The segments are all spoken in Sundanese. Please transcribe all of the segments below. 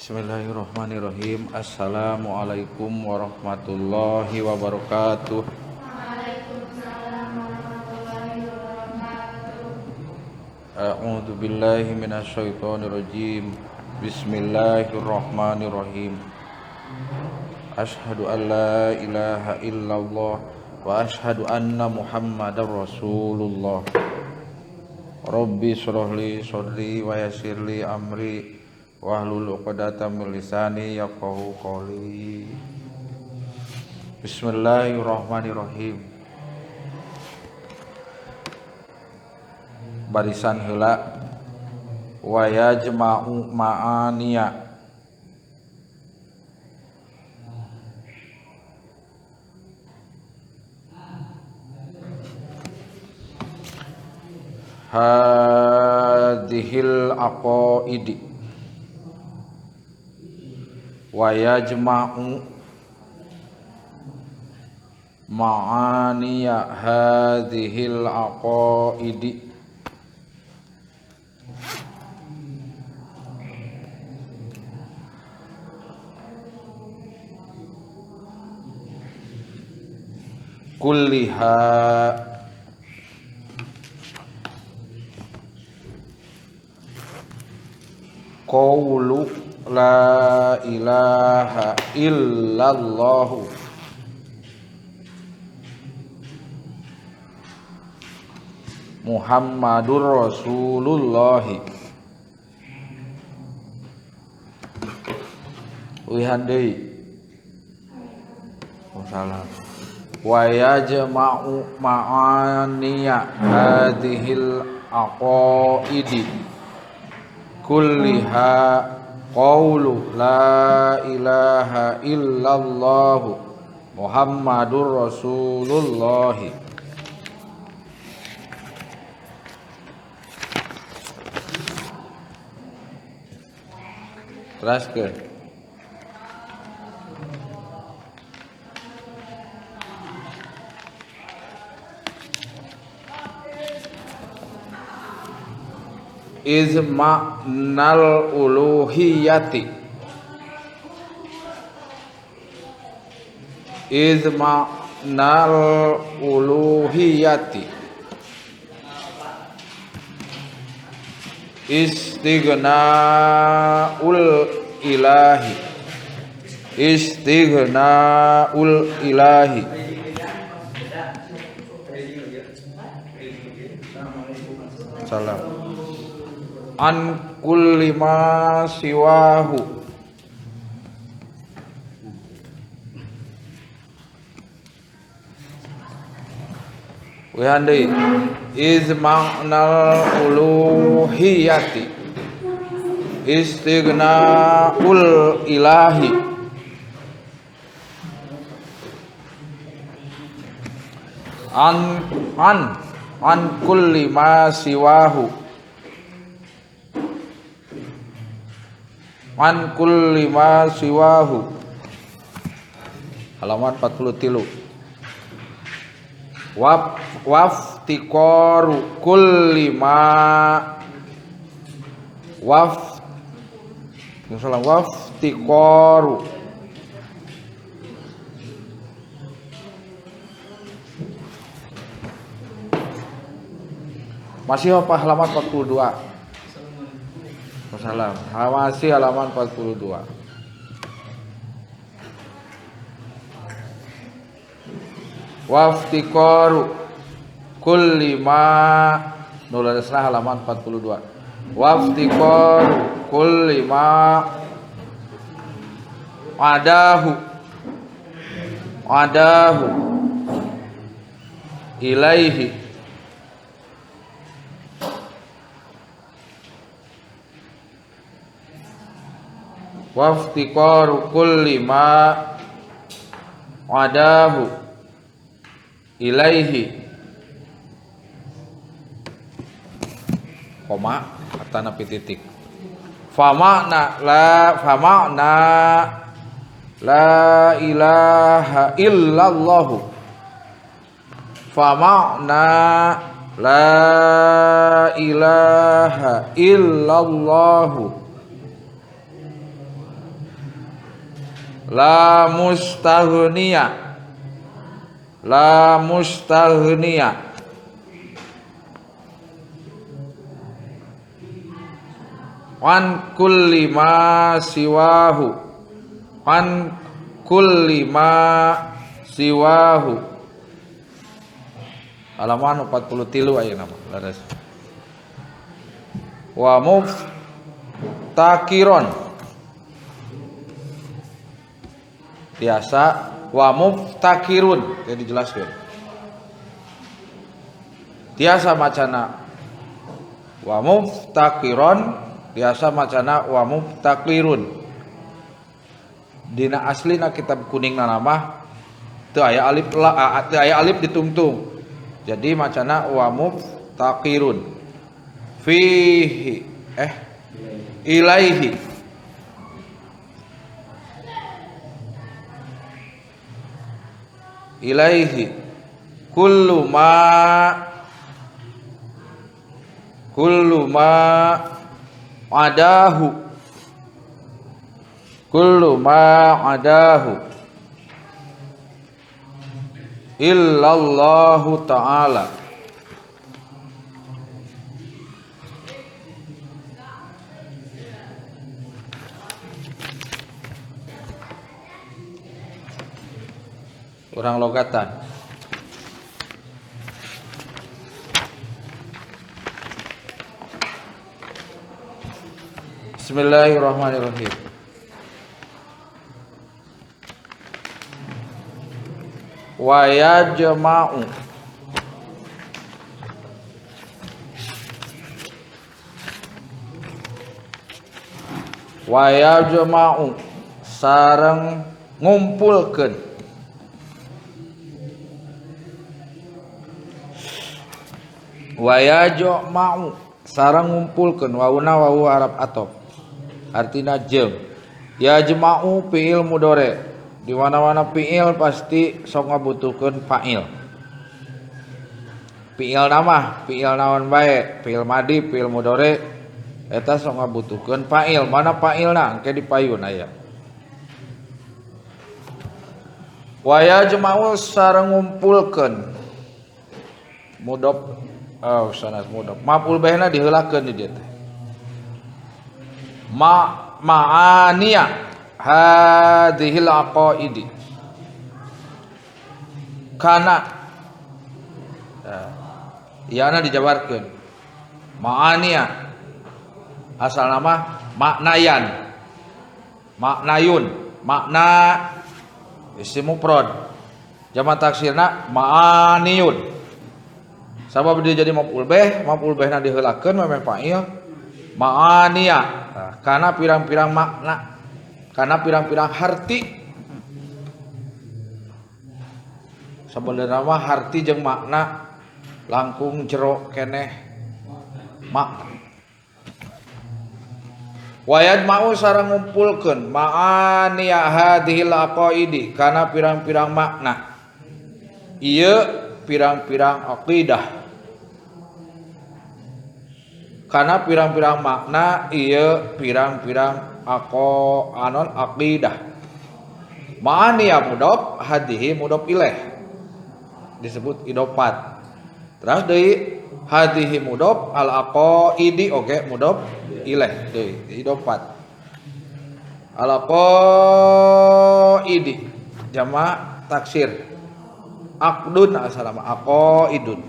Bismillahirrahmanirrahim. Assalamualaikum warahmatullahi wabarakatuh. Waalaikumsalam warahmatullahi wabarakatuh. A'udzu billahi minasyaitonir rajim. Bismillahirrahmanirrahim. Asyhadu an la ilaha illallah wa asyhadu anna Muhammadar Rasulullah. Rabbi shrah li sadri wa yassir li amri wahlul 'uqdatam min lisani yafqahu qawli. Bismillahirrahmanirrahim. Barisan heula wa yajma'u ma'aniya hadhil aqaidi wa yajma'u ma'aniya hadhil aqaidi kulliha qawlu la ilaha illallah Muhammadur Rasulullah. Wihan deui. Salam. Wa yajma'u ma'aniya hadhil aqaidi kulliha qawlu la ilaha illallah Muhammadur Rasulullah. Teruskeun. Izma'nal uluhiyati izma'nal uluhiyati istighna'ul ilahi istighna'ul ilahi. Salam an kulli ma siwahu wihandi izma'nal uluhiyati istighna'ul ilahi an an an kulli ma siwahu an kulli ma siwahu. Halaman 43. Waftiqaru kulli ma waf misalnya waftiqaru masih apa halaman 42. Salam. Masih halaman 42. Waftiqaru kulli ma nulisna halaman 42. Waftiqaru kulli ma adahu adahu ilaihi waftiqaru kulli ma adahu ilaihi koma atanapi titik fama'na la fama'na la ilaha illallah fama'na la ilaha illallah La mustaghniya, la mustaghniya an kulli ma siwahu, an kulli ma siwahu. Halaman 43 ayeuna mah leres. Wa muftakiron biasa wa muftakirun jadi dijelaskeun. Tiasa macana wa muftakiron, biasa macana wa muftakirun. Dina aslina kitab kuning nama teu aya alif la, teu aya alif ditungtung. Jadi macana wa muftakirun fihi ilaihi. Ilaihi kullu ma adahu, kullu ma adahu illallahu ta'ala. Orang logatan. Bismillahirrahmanirrahim. Wa yajma'u wa yajma'u sareng ngumpulkeun, wa yajma'u sareng ngumpulkeun, wauna wawu Arab atop artina jeung. Yajma'u fi'il mudhari, di mana-mana fi'il pasti sok ngabutuhkeun fa'il. Fi'il nama, fi'il naon bae, fi'il madi, fi'il mudhari eta sok ngabutuhkeun fa'il. Mana fa'ilna engke dipayun aya. Wa yajma'u sareng ngumpulkeun mudhof, oh sanes mudhof, maf'ul bihna diheulakeun di dieu teh. Ma'aniya hadhil aqaidi kana iana dijabarkeun ma'aniya asal nama maknayan, maknayun, makna isim mufrad, jama taksirna ma'aniyun. Sabab dia jadi maf'ul bih, maf'ul bihna diheulakeun memang fa'il ma'aniya. Nah, karena pirang-pirang makna, karena pirang-pirang harti. Sebenarnya mah harti jeung makna langkung jero keneh makna. Wa yajma'u sareng ngumpulkeun ma'aniya hadhil aqaidi kana pirang-pirang makna ieu pirang-pirang aqidah, karena pirang-pirang makna ieu pirang-pirang anon aqidah. Ma'aniya mudhof, hadhihi mudhof ilaih, disebut idofat. Terus deui hadhihi mudhof al aqaidi oge mudhof ilaih deui idofat. Al aqaidi jama taksir, aqdun asalama aqaidun.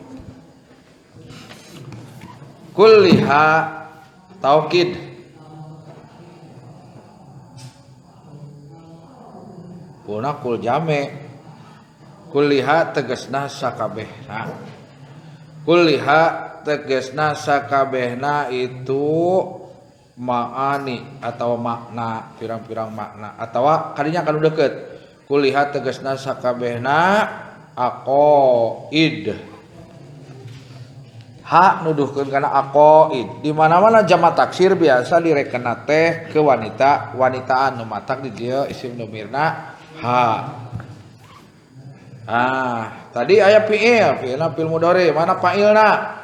Kulliha taukid, kulna kul jame, kulliha tegesna sakabehna, kulliha tegesna sakabehna itu ma'ani atau makna, pirang-pirang makna atau kadinya kan deket. Kulliha tegesna sakabehna aqaid. Ha nuduhkeun kana aqaid. Di mana-mana jama taksir biasa direkena teh ke wanita, wanitaan nu matak di dieu isim domirna ha. Ah, tadi aya fi'il, fi'ilna fi'il mudhari, mana fa'ilna?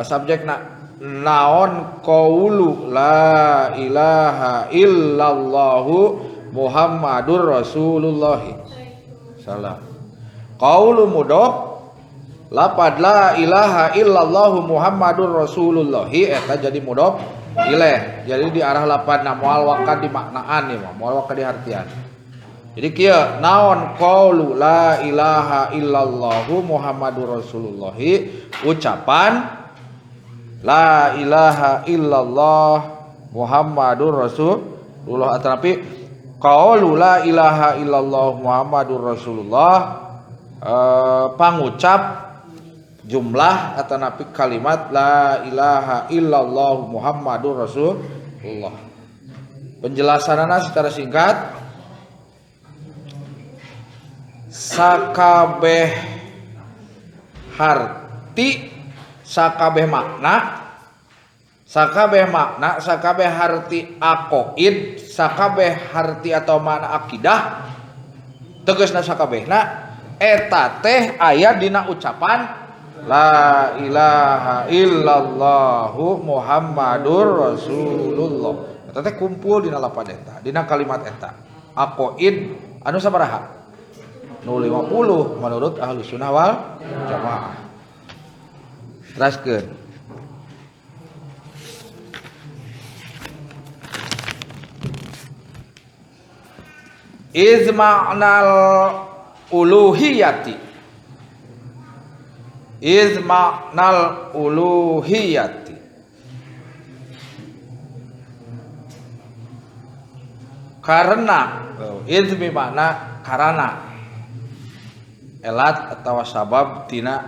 Subjekna naon qaulu la ilaha illallahu Muhammadur Rasulullah. Salah. Qaulu mudhof lapad la ilaha illallah Muhammadur Rasulullah eta jadi mudhof ilaih. Jadi di arah lapadna moal waka dimaknaan ieu mah, moal waka dihartian. Jadi kieu naon qaulu la ilaha illallah Muhammadur Rasulullah, ucapan la ilaha illallah Muhammadur Rasulullah, tapi qaulu la ilaha illallah Muhammadur Rasulullah pangucap jumlah atau napi kalimat la ilaha illallah Muhammadur Rasulullah. Penjelasanana secara singkat, sakabeh harti, sakabeh makna, sakabeh makna, sakabeh harti aqoid, sakabeh harti atau makna akidah, tegasna sakabehna eta teh aya dina ucapan la ilaha illallahu Muhammadur Rasulullah. Eta teh kumpul dina lapad eta, dina kalimat eta. Aqoid anu sabaraha? Nu 50 menurut Ahlus Sunnah wal Jamaah. Teraskeun. Iz ma'nal uluhiyati, iz ma'nal uluhiyati, karena iz makna karena elat atau sabab tina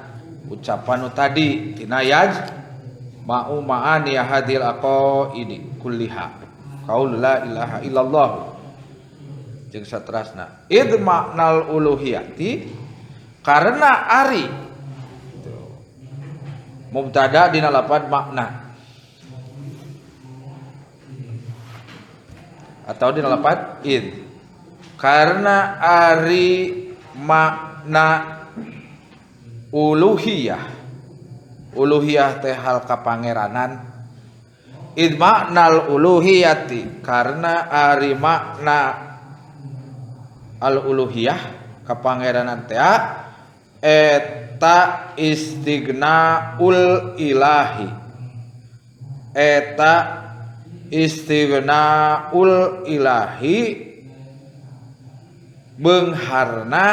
ucapan tadi tina yaj ma'u ma'ani hadil aqaidi kulliha qaul la ilaha illallah jeung saterasna. Id maknal uluhiyati karena ari mubtada dina lapad makna atau dina lapad id, karena ari makna uluhiyah, uluhiyah teh hal kapangeranan. Id maknal uluhiyati karena ari makna al uluhiyah kapangeranan teh eta istighnaul ilahi, eta istighnaul ilahi beungharna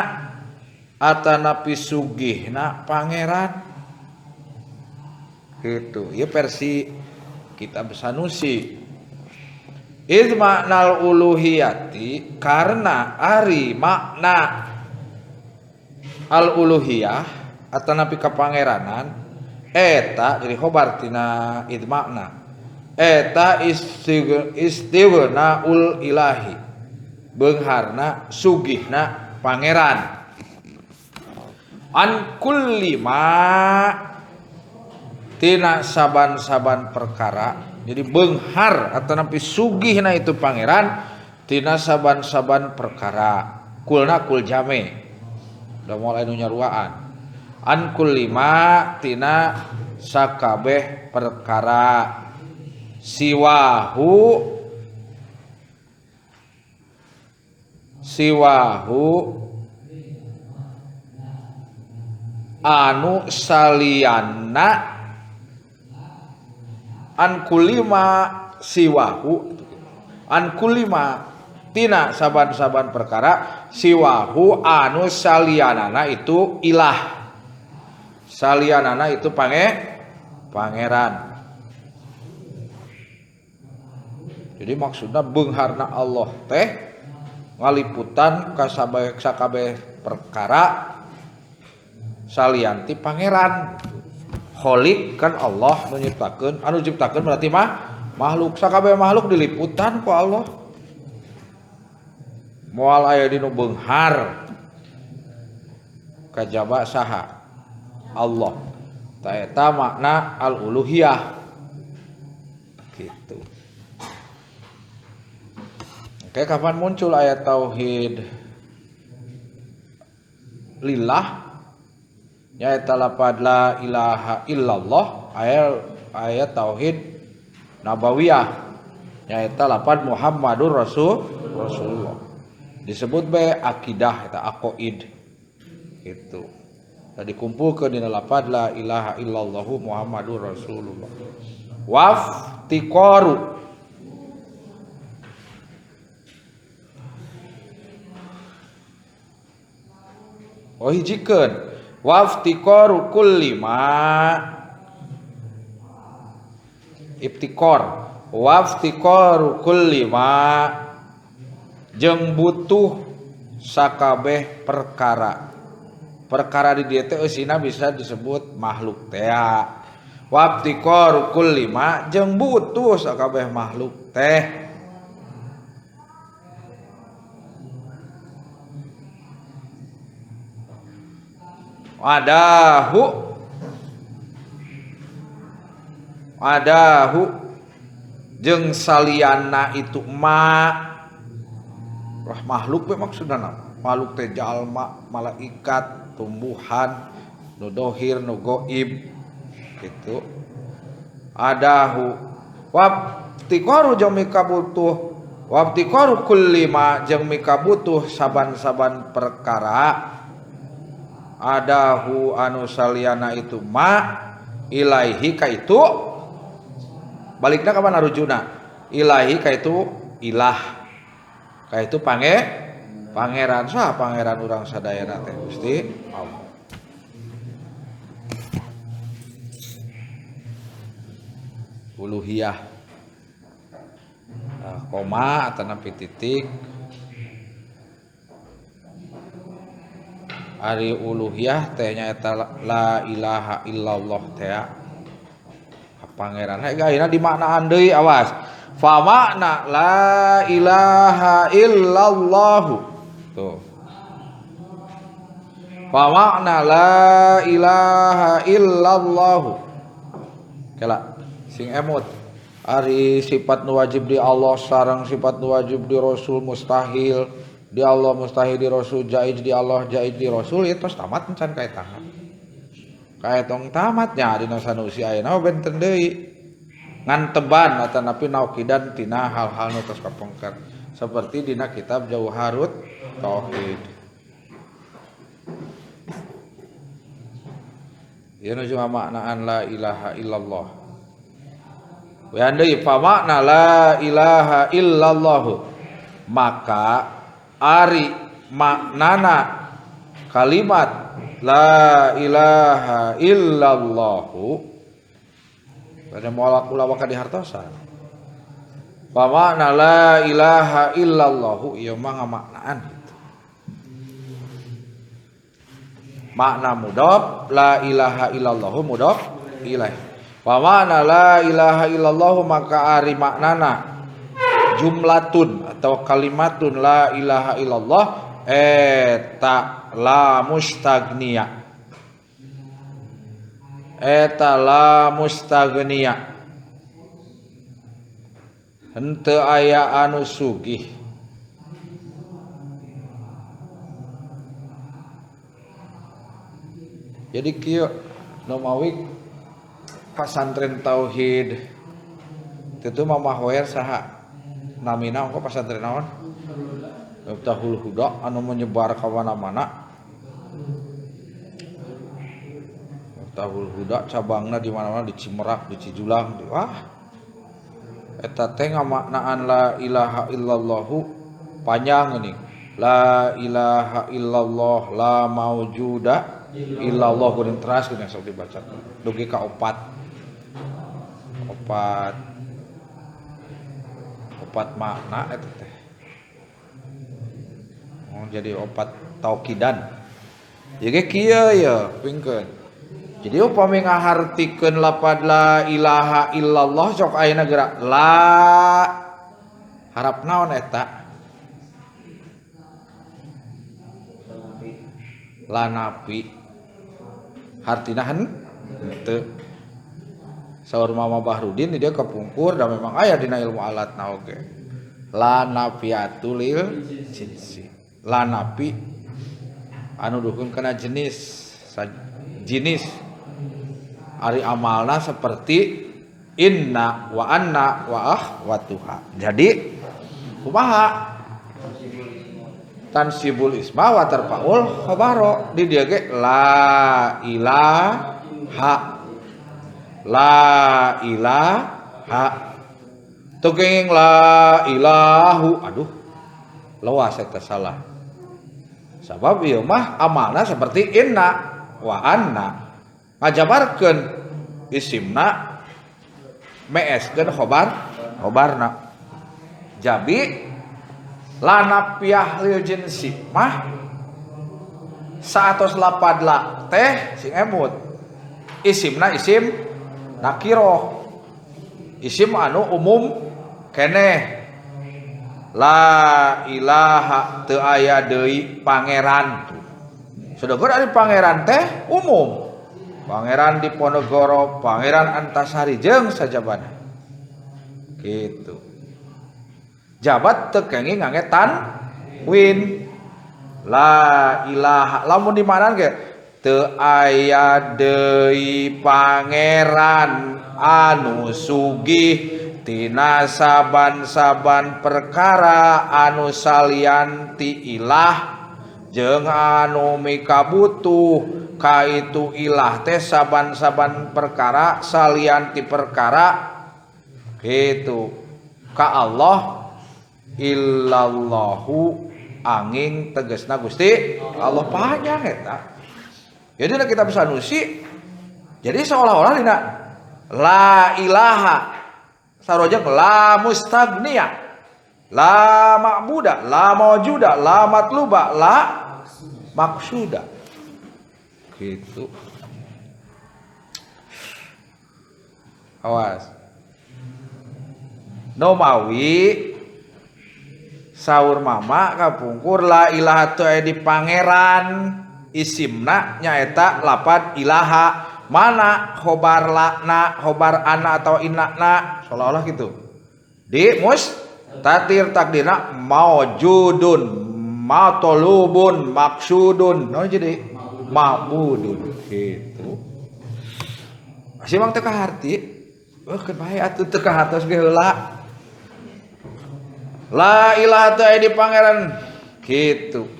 atanapi sugihna pangeran. Gitu ieu versi kitab Sanusi. Iz maknal uluhiyati karena ari makna al uluhiyah atanapi kapangeranan eta jadi khobar tina id makna eta istighnaul ilahi beungharna sugihna pangeran an kulli ma tina saban-saban perkara. Jadi beunghar atau napi sugihna itu pangeran tina saban-saban perkara. Kulna kul jame da moal anu nyaruaan. An kulli ma tina sakabeh perkara siwahu, siwahu anu salianna an kulima siwahu, an kulima tina saban-saban perkara siwahu anu salianana itu ilah, salianana itu pangeran. Jadi maksudnya beungharna Allah teh ngaliputan ka sakabeh perkara salianti pangeran. Kholik kan Allah nu nyiptakeun, anu nyiptakeun berarti mah makhluk, sakabeh makhluk diliputan ku Allah. Moal aya dinu beunghar kajaba saha Allah. Ta eta makna al uluhiyah gitu. Oke, kapan muncul ayat tauhid lillah? Nyaeta lapad la ilaha illallah ayat tauhid nabawiyah nyaeta lapad Muhammadur Rasulullah. Rasulullah. Disebut bae akidah eta aqaid. Gitu. Tadi kumpulkeun dina lapad la ilaha illallah Muhammadur Rasulullah. Waftiqaru oh hijikeun waftiqaru kulli ma ibtikor waftiqaru kulli ma jeung butuh sakabeh perkara. Perkara di dieu teh eusina bisa disebut makhluk teh. Waftiqaru kulli ma jeung butuh sakabeh makhluk teh. Adahu adahu jeung saliana itu ma wah makhluk we maksudna makhluk teh jalma malaikat tumbuhan nu dohir nu goib gitu adahu wabtiqaru jeung mikabutuh wabtiqaru kulli ma jeung mikabutuh saban-saban perkara adahu anu saliana itu ma ilaihi ka itu balikna ka mana rujuna ilahi ka itu ilah ka itu pangeran saha pangeran urang sadayana teh Gusti Allah. Uluhiyah koma atanapi titik ari uluhiyah teh nyaeta la ilaha illallah teh pangeran hei ayeuna dimaknaan deui awas fa makna la ilaha illallah tuh fa makna la ilaha illallah kela sing emut ari sifat nu wajib di Allah sareng sifat nu wajib di Rasul mustahil di Allah mustahil di Rasul jaiz di Allah jaiz di Rasul itu tamat encan kaetangan kaetong tamatnya dina sanusi ayeuna benten deui ngan teban atanapi naukidan tina hal-hal nu tos kapengker seperti dina kitab Jauharut Tauhid. Ieu nu maknaan la ilaha illallah. Wa deui fa makna la ilaha illallah maka ari maknana kalimat la ilaha illallahu pada moal kula waka dihartosan fa makna la ilaha illallahu ieu mah ngamaknaan gitu. Makna mudhof la ilaha illallahu mudhof ilaih fa makna la ilaha illallahu maka ari maknana jumlatun atau kalimatun la ilaha illallah eta la mustagniya eta la mustagniya henteu aya anu sugih jadi kieu nu mawi pasantren tauhid itu Mama Hoer saha namina engko pasantren naon Miftahul Huda anu menyebar ka mana-mana. Miftahul Huda cabangna di mana-mana di Cimerak, di Cijulang, di wah. Eta teh ngamaknaan la ilaha illallahu panjang ini. La ilaha illallah la maujuda illallah kuring teras kuring sok dibaca. Dugi ka opat. Opat makna eta teh. Oh, jadi opat taukidan. Jadi kieu ya, pingkeun. Jadi upami ngahartikeun lapad la ilaha illallah sok ayeuna gerak la harap naon eta? La napi. Hartina henteu. Saur Mama Bahrudin dia kepungkur dan memang aya dina ilmu alatna oge. La nafiatu lil jinsi. La napi anu dukun kana jenis jenis ari amalna seperti inna wa anna wa akhwatuha. Jadi kumaha Tansibul isma wa tarfaul khabaro. Di dieu ge la ilaha. La ilaha. Teu kenging la ilahu. Aduh. Lewas eta salah. Sabab ieu mah amalna seperti inna wa anna. Ngajabarkeun isimna meeskeun khobarna. Jabi lanapiah lil jinsi mah saatos lapad la teh sing emut isimna isim nakiroh isim anu umum keneh la ilaha teu aya deui pangeran. Sedengkeun ari pangeran teh umum, Pangeran Diponegoro, Pangeran Antasari jeung sajabana gitu. Jabat teu kenging ngangge tanwin. La ilaha lamun dimanan ge teu aya deui pangeran anu sugih tina saban-saban perkara anu salian ti ilah jeung anu mikabutuh ka itu ilah teh saban-saban perkara salian ti perkara gitu ka Allah illallahu angin tegesna Gusti Allah panjang eta. Jadi dina kitab Sanusi jadi seolah-olah dina la ilaha sarojeng la mustagniya la ma'buda la maujuda la matluba la maksuda gitu. Awas. Nomawi saur mama kapungkur la ilaha teu aya di pangeran isimna nyaeta lapad ilaha mana khobar lakna khobar ana atau innana seolah-olah gitu di mustatir takdirna maujudun matolubun maksudun no jadi ma'budun gitu. Simang teu kaharti eueuh keun bae atuh teu kahartos ge heula. La ilaha teu aya di pangeran gitu.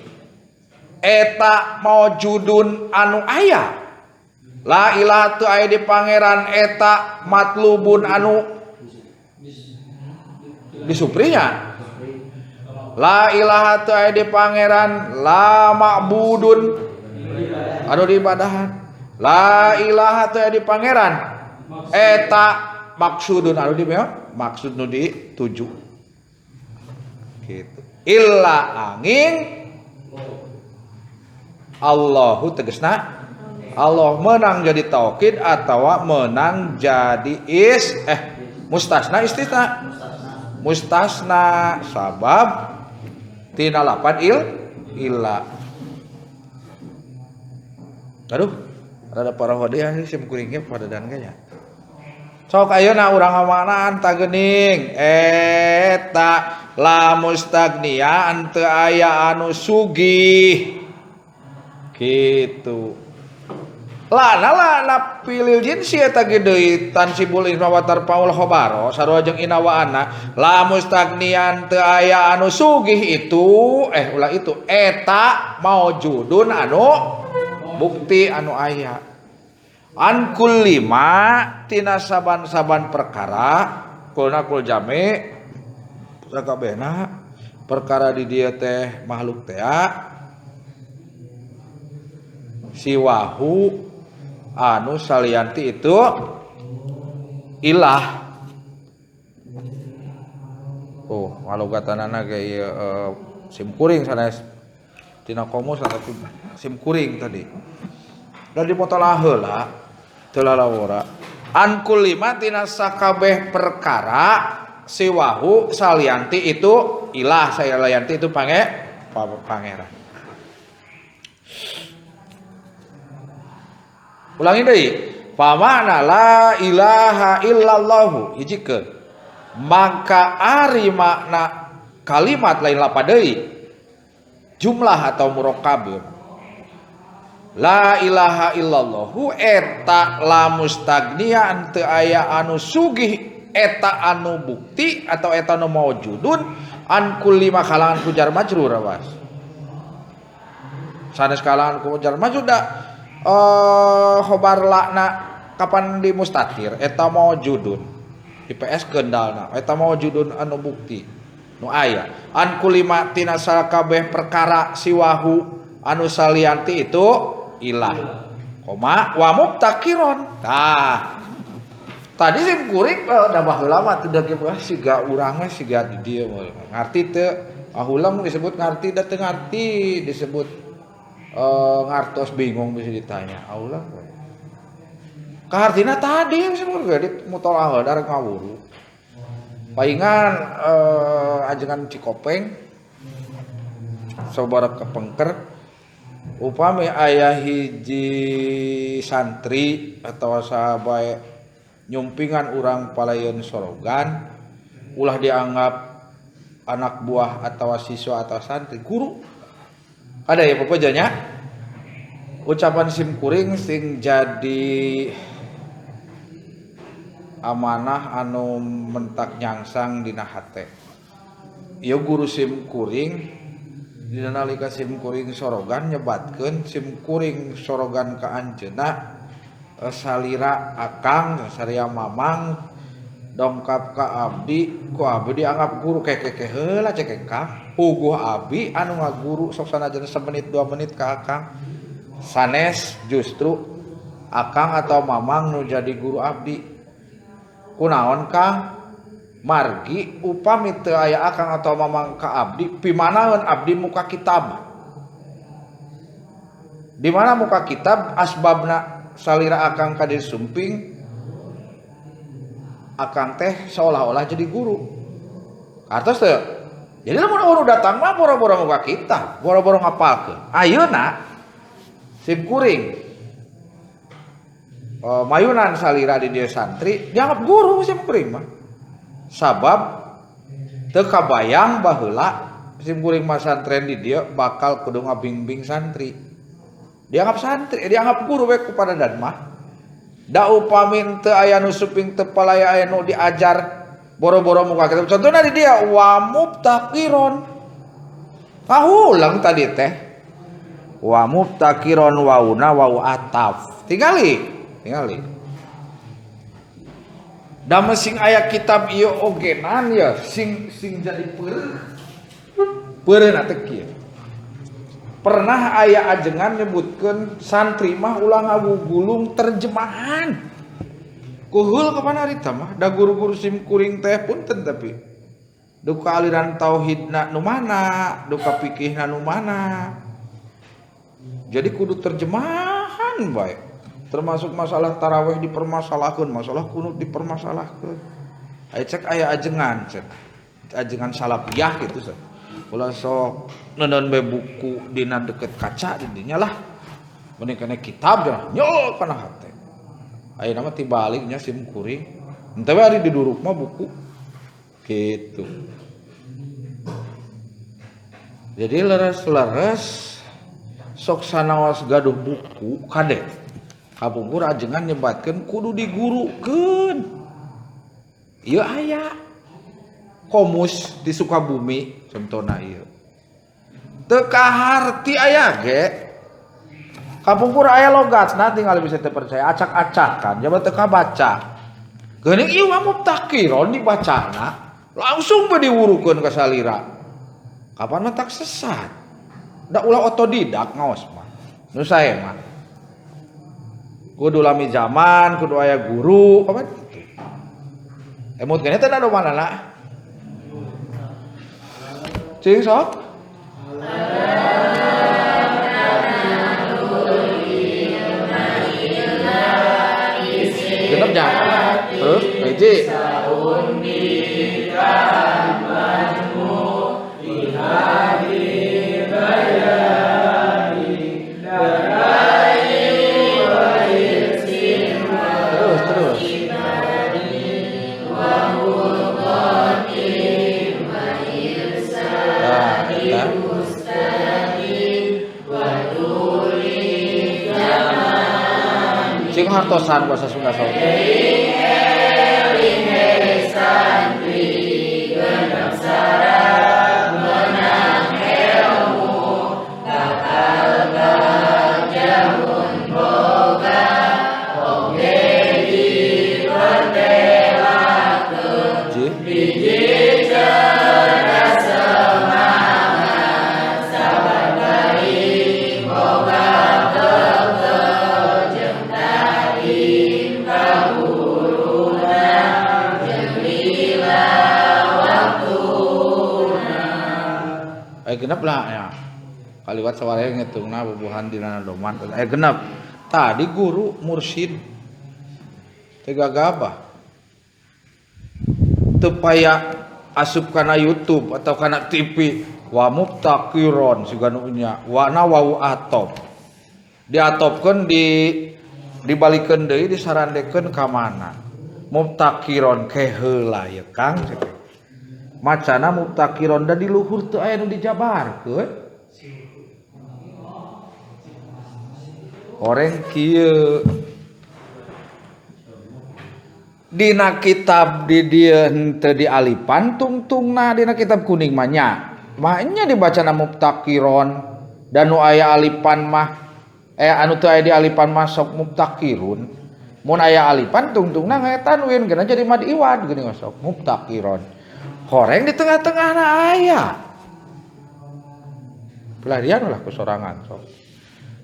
Eta maujudun anu aya. La ilaha teu aya di pangeran eta matlubun anu disuprinya. La ilaha teu aya di pangeran la ma'budun anu diibadahan. La ilaha teu aya di pangeran eta maksudun anu di maksud nu dituju. Gitu. Illa angin Allahu tegesna Allah menang jadi taukid atau menang jadi is mustasna istisna mustasna sabab tina lapan illa. Aduh rada parah hadiah sim kuringnya pada dan kayaknya. Sok ayeuna urang ngamanaan ta geuning eta la mustagniya teu aya anu sugih gitu. Lana lana pilil jinsi eta ge deui tansibul isma wa tarfaul khabaro sarua jeung inna wa anna la mustagniyan teu aya anu sugih itu ulah itu eta maujudun anu bukti anu aya. An kulli ma tina saban-saban perkara kulna kul jami sakabehna perkara di dieu teh makhluk teh siwahu anu salianti itu ilah. Oh malogatanana ge ieu sim kuring sanes tina komus tapi sim kuring tadi da dimotolaah heula teu lalawora an kulli tina sakabeh perkara siwahu salianti itu ilah salianti itu pangeran. Ulangi deui. Fa makna la ilaha illallahu hijikeun. Maka ari makna kalimat lain lapa deui. Jumlah atau murakkab. La ilaha illallahu eta la mustagniya teu aya anu sugih eta anu bukti atau eta anu maujudun An kulli makalangan ku jar majrur awas. Sanes kalangan ku jar majrur da khobar lakna kapan di mustatir eta maujudun. Di PS kendalna eta maujudun anu bukti nu aya. An kulli ma tina sakabeh perkara siwahu anu salianti itu ilah. Koma wa mubtakiron. Tah. Tadi sim kuring da baheula mah teu da siga urang mah siga di dieu ngarti teu. Baheula mun disebut ngarti da teu ngarti, disebut ngartos bingung bisa ditanya. Aulah. Kahartina tadi sim kuring di mutolaah da rek ngawuru. Paingan ajengan Cikopeng sabaraha kepengker upami aya hiji santri atau sahabat nyumpingan urang palayeun sorogan ulah dianggap anak buah atau siswa atau santri guru ada ya pokoknya ucapan sim kuring sing jadi amanah anu mentak nyangsang dina hate ieu guru sim kuring dina nalika sim kuring sorogan nyebatkeun sim kuring sorogan ka anjeunna salira akang saria mamang dongkap ka abdi ku abdi dianggap guru kekeke heula cek kang puguh abdi anu ngaguru sok sanajan semenit 2 menit ka akang sanes justru akang atau mamang nu jadi guru abdi kunaon kang margi upami teu aya akang atau mamang ka abdi pimanaeun abdi muka kitab di mana muka kitab asbabna salira akang ka disumping akang teh seolah-olah jadi guru kartos teu jadi lamun urang datang mah boro-boro muka kitab boro-boro ngapalkeun ayeuna sim kuring mayunan salira di dieu santri dianggap guru sim kuring mah sabab teu kabayang baheula sim kuring mah santren di dieu bakal kudu ngabingbing santri dianggap santri dianggap guru we kepada dan mah da upami teu aya nu suping teu palaya aya nu diajar boro-boro muka kitab contohna di dia wa mubtakiron kahulang tadi teh wa mubtakiron wauna wau ataf tingali tingali da sing aya kitab ieu ogenan ya sing sing jadi peureuh peureuna teh kieu. Pernah aya ajengan nyebutkeun santri mah ulah ngagugulung terjemahan. Kuhul kapan harita mah da guru-guru sim kuring teh punten tapi duka aliran tauhidna nu mana, duka fikihna nu mana. Jadi kudu terjemahan bae. Termasuk masalah tarawih dipermasalahkeun, masalah kunut dipermasalahkeun. Aya cek aya ajengan cek. Ajengan salafiyah gitu cek. Ulah sok neundeun bae buku dina deket kaca di dinya lah. Mending kana kitab cenah nyol kana hate. Ayeuna mah tibaliknya sim kuring. Henteu we ari diduruk mah buku. Gitu. Jadi leres-leres sok sanaos gaduh buku kade. Kapungkur ajengan nyebatkeun kudu digurukeun. Ieu aya komus di Sukabumi contohna ieu. Teu kaharti aya ge. Kapungkur aya logatna tinggal bisa teu percaya acak-acakan jaba teu kabaca. Geuning ieu mah mubtakiron dibacana langsung we diwurukeun ka salira. Kapan mah tak sesat. Da ulah otodidak ngaos mah. Nu sae mah. Kudu lami zaman, kudu aya guru, kapan kitu. Emut keneh teh da manana? Cing sok. Genep nya. Terus hiji. Terus terus. Nah, eta. Cing hartosan bahasa Sunda sok. Aya genep lah ya. Kaliwat sawareh ngitungna bubuhan dina doman aya genep. Tadi guru mursyid teu gagabah. Teu paya asup kana YouTube atau kana TV wa mubtakiron siga nu nya wana wau atop. Diatopkeun di dibalikeun deui disarandekeun ka mana? Mubtakiron ke heula ye Kang cek. Macana mubtakiron da di luhur teu aya nu dijabarkeun. Horeng kieu dina kitab di dieu henteu dialipan tungtungna dina kitab kuning mah nya. Mah nya dibacana mubtakiron dan nu aya alipan mah anu teu aya di alipan mah sok mubtakirun. Mun aya alipan tungtungna ngaya tanwin geuna jadi mad iwad geuning sok mubtakiron. Horeng di tengah-tengahna aya. Pelarian lah kesorangan sok.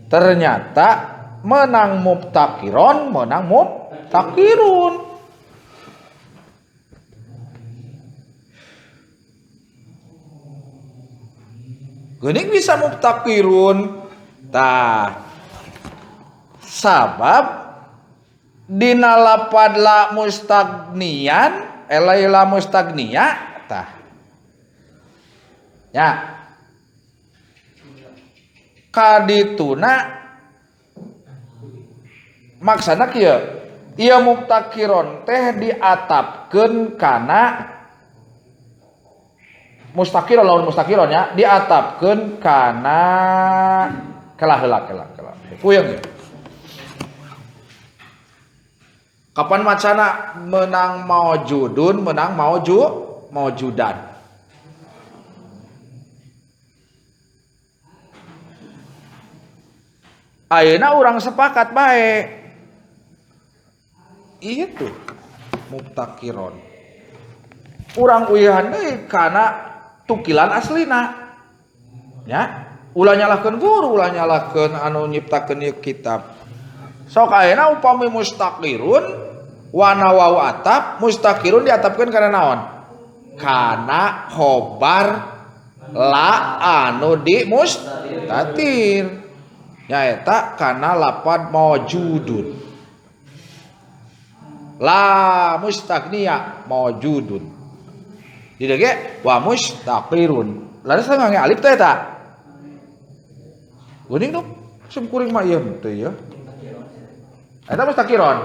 Ternyata menang mubtakiron, menang mubtakirun. Geuning bisa mubtakirun. Tah. Sabab dina lapad la mustagnian, la mustagnia tah. Ya. Kadituna maksana kieu, ieu mubtakiron teh diatapkeun kana mustakiron lawan mustakiron ya, diatapkeun kana kelah heula kelah kelah. Puyeng ya. Kapan macana menang maujudun, menang maujudan. Ayeuna urang sepakat bae. Itu mubtakiron. Urang uyahan deui kana tukilan aslina. Ya, ulah nyalahkeun guru, ulah nyalahkeun anu nyiptakeun ieu kitab. Sok ayeuna upami mustakirun wana wau atap, mustakirun diatapkeun kana naon? Kana khobar la anu di mustatir. Nyaeta kana lapad maujudun. La mustagniya maujudun. Di dieu ge wa mustaqirun. Laras ngange alif teh eta. Geuning dong, sim kuring mah ieu teh ya. Eta mustaqiron.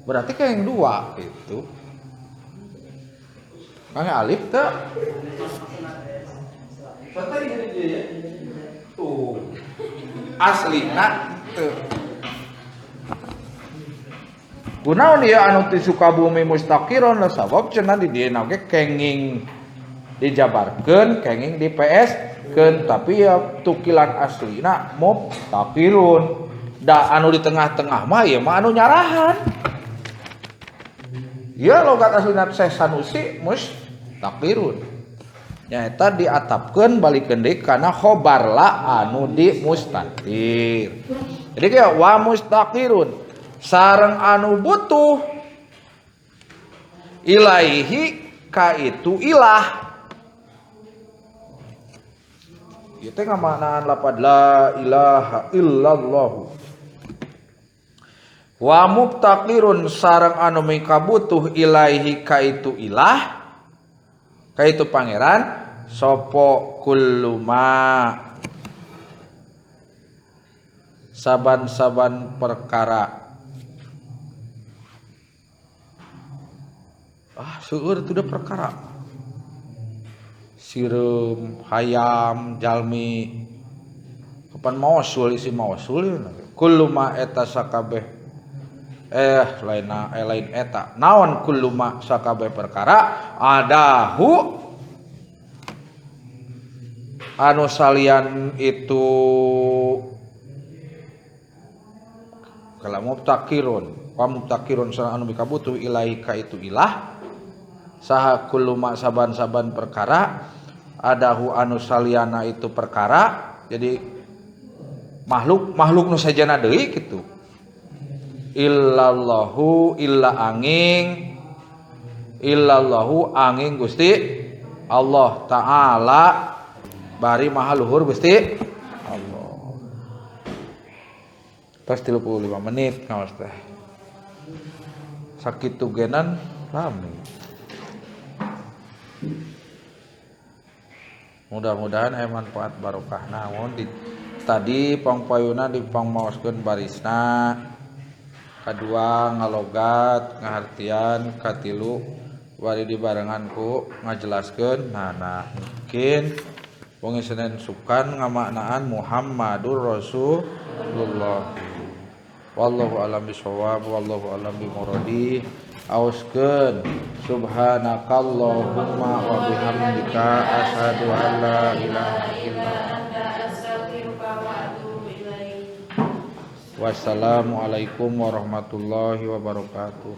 Berarti kayak yang dua itu. Ngange alif teh. Patah ieu ya. Tuh. Aslina teu. Kunaon ieu anu ti Sukabumi mustaqiron lah sabab cenah di dieu ge kenging dijabarkeun, kenging di PS-keun, tapi ya tukilan aslina mubtakirun. Da anu di tengah-tengah mah ieu mah anu nyarahan. Ieu logat aslina Syekh Sanusi mustakirun. Nyaeta diatapkeun balikeun deui kana khobar la anu di mustatir. Jadi kayak wa mustakirun sareng anu butuh ilaihi ka itu ilah. Ieu teh ngamaknaan lapad la ilaha illallah. Wa mubtaqirun sareng anu mikabutuh ilaihi ka itu ilah ka itu pangeran sopo kulluma saban-saban perkara. Ah seueur teu perkara. Sireum, hayam, jalmi. Kapan mausul isi mausul kulluma eta sakabeh lain lain eta. Naon kulluma sakabeh perkara adahu anu salian itu kala mubtakirun wa mubtakirun sareng anu mikabutuh ilaika itu ilah saha kulluma saban-saban perkara adahu anu saliana itu perkara. Jadi makhluk makhluk nu sajana deui kitu illallahu illa angin illallahu angin Gusti Allah Ta'ala Bari maha luhur Gusti Allah. Tos 35 menit ngaos teh. Sakitu genan lami. Mudah-mudahan aya manfaat barokah naon di tadi pangpayuna dipangmaoskeun barisna, kadua ngalogat ngahartian, katilu bari dibarengan ku ngajelaskeun. Nah mungkin wengi Senin sukan ngamaknaan Muhammadur Rasulullah. Wallahu a'lam bishawab, wallahu a'lam bimuradi. Auskeun subhanakallahumma wa bihamdika asyhadu an la ilaha illa anta astaghfiruka wa atubu ilaik. Wassalamualaikum warahmatullahi wabarakatuh.